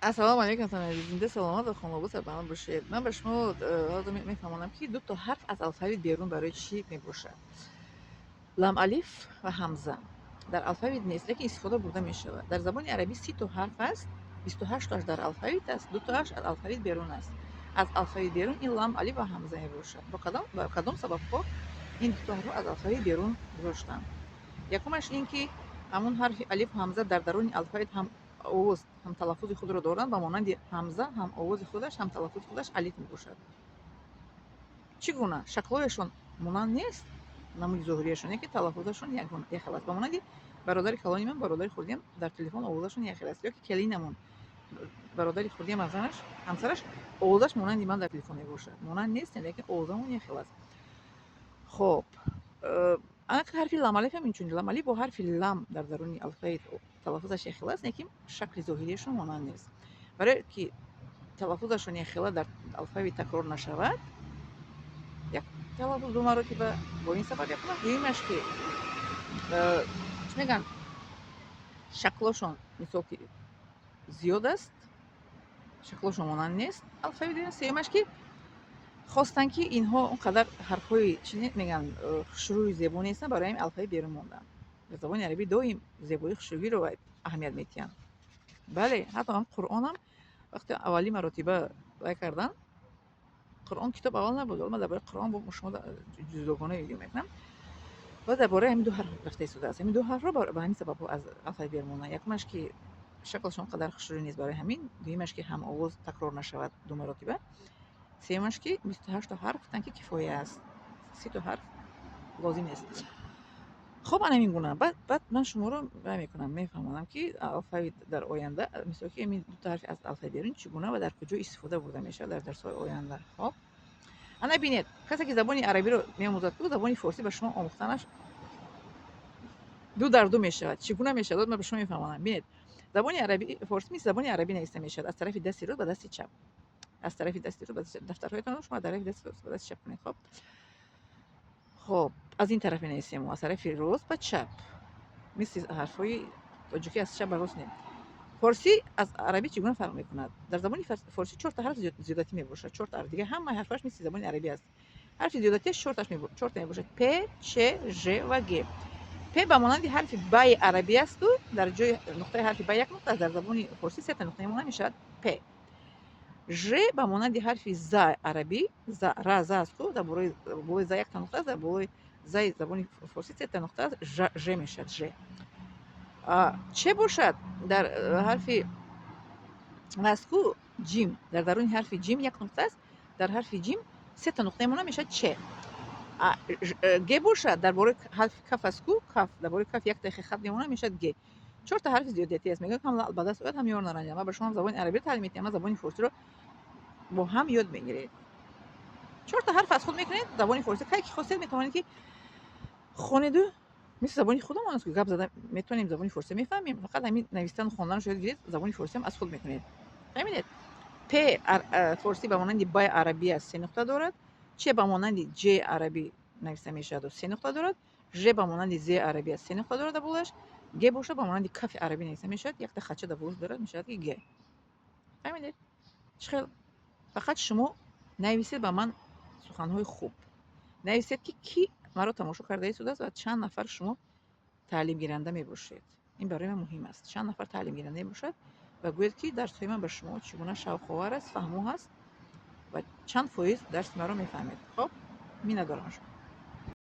Ассалому алайкум, азиз. Зинда, саломат ва хонобод, сарбаланд бошед. Ман ба шумо ҳозир мефаҳмонам, ки дуто ҳарф аз алфавит берун барои чӣ мебошад. Лам алиф ва ҳамза дар алфавит нест, лекин истифода бурда мешавад. Дар забони арабӣ 30 то ҳарф аст, 28 тоаш дар алфавит аст, дутоаш аз алфавит берун аст. Аз алфавит берун ин лам алиф ва ҳамза мебошад. Бо кадом сабабҳо ин дуто ҳарфро аз алфавит берун гузоштанд? Якумаш ин ки ҳамун ҳарфи алиф, ҳамза дар даруни алфавит ҳам овоз, ҳам талаффузи худро доранд. Ба монанди ҳамза ҳам овози худаш, ҳам талаффузи худаш алиф мебошад. Чӣ гуна? Шаклҳояшон монанд нест, намуди зоҳирияшон, яке талаффузашон якхел аст. Ба монанди бародари калони ман, бародари хурдиам дар телефон овозашон якхел аст, ёки келинамон, бародари хурдиам аз занаш, ҳамсараш, овозаш монанди ман дар телефон мебошад. Монанд нестем, лекин овозамон якхел аст. Хоб, анака ҳарфи ламалиф ҳам инчунин. Ламалиф бо ҳарфи лам дар даруни алфавит талаффузаш якхел аст, лекин шакли зоҳириашон монанд нест. Барое ки талаффузашон якхела дар алфавит такрор нашавад, як талаффуз ду маротиба, бо ин сабаб якумаш. Дуюмаш ки чӣ мегӯянд, шаклошон, мисол, ки зиёд аст, шаклошон монанд нест алфавит. Сеюмаш ки хостанд, ки инҳо он қадар ҳарфҳои, чӣ мегӯянд, хушрӯю зебо нестанд, барои ҳамин алфавит берун монданд. Дар забони арабӣ доим зебои, хушрӯиро аҳамият медиҳанд. Бале, ҳатто ҳам Қуръонам вақте аввалин маротиба вай карданд, Қуръон китоб аввал набуд. Ман дар бораи Қуръон бо шумо ҷудогона видео мекунам. Ва дар бораи ҳамин ду ҳарф рафта истодааст. Ҳамин ду ҳарфро ба ҳамин сабабҳо аз алфавит берун монданд. Якумаш ки шаклашон қадар хушрӯй нест, барои ҳамин. Дуюмаш ки ҳам овоз такрор нашавад ду маротиба. Сеюмаш ки 28 то ҳарф гуфтанд, ки кифоя аст, 30 то ҳарф лозим нест. Хоб, ана ҳамин гуна. Баъд ман шуморо вай мекунам, мефаҳмонам, ки алфавит дар оянда, мисол, ки ҳамин дута ҳарфи аз алфавит берун чӣ гуна ва дар куҷо истифода бурда мешавад дар дарсҳои оянда. Хоб, ана бинед, касе ки забони арабиро меомӯзад, ку забони форсӣ ба шумо омӯхтанаш ду дар ду мешавад. Чӣ гуна мешавад, ман ба шумо мефаҳмонам. Бинед, забони араби, форсӣ мисли забони арабӣ нависта мешавад: аз тарафи дасти рост ба дасти чап. Аз тарафи дасти рост ба дасти чап. Дафтарҳоятонро шумо аз тарафи дасти рост ба дасти чап кунед. Хоб, аз ин тараф менависем, аз тарафи рост ба чап, мисли ҳарфҳои тоҷикӣ аз чап ба рост не. Форсӣ аз арабӣ чӣ гуна фарқ мекунад? Дар забони форсӣ чорта ҳарф зиёдатӣ мебошад, чорта ҳарф. Дигар ҳамаи ҳарфҳояш мисли забони арабӣ аст. Ҳарфи зиёдатиаш чорта мебошад: п, ч, ж ва г. П ба монанди ҳарфи баи арабӣ асту дар ҷои нуқтаи ҳарфи ба як нуқта аст, дар забони форсӣ сета нуқта мемонад, мешавад п. Ж ба монанди ҳарфи за арабӣ, за, ра, за аст ку, дар болои за якта нуқта аст, дар болои заи забони форсӣ сета нуқта аст, ж мешавад, ж. Че бошад, дар ҳарфи вастку ҷим, дар даруни ҳарфи ҷим як нуқта аст, дар ҳарфи ҷим сета нуқта мемонад, мешавад че. Г бошад, дар бораи ҳарфи каф аст ку, каф, дар бораи каф якта хат мемонад, мешавад г. Чорта ҳарфи зиёдатӣ аст. Мегӯям, ҳам ба даст ояд, ҳам ёр наранҷад. Ман ба шумо забони арабиро таълим медиҳам, ман забони форсиро бо ҳам ёд мегиред. Чорта ҳарф аз худ мекунед, забони форсӣ кай ки хостед, метавонед ки хонеду, мисли забони худамон аст ки гап зада метавонем, забони форсӣ мефаҳмем. Фақат ҳамин навистану хонданашо ёд гиред, забони форсиам аз худ мекунед. Фаҳмидед? П форсӣ ба монанди баи арабӣ аст, се нуқта дорад. Ч ба монанди ҷ арабӣ нависта мешаваду се нуқта дорад. Ж ба монанди з арабӣ аст, се нуқта дорад дар болояш. Г бошад, ба монанди кафи арабӣ нависта мешавад, якта хатча дар болош дорад, мешавад ки г. Фаҳмидед, чӣ хел? Фақат шумо нависед ба ман суханҳои хуб, нависед, ки кӣ маро тамошо карда истодааст ва чанд нафар шумо таълимгиранда мебошед. Ин барои ман муҳим аст, чанд нафар таълимгиранда мебошад, ва гӯед, ки дарсҳои ман ба шумо чӣ гуна шавқовар аст, фаҳмо ҳаст ва чанд фоиз дарси маро мефаҳмед. Хоб, миннатдорам шумо.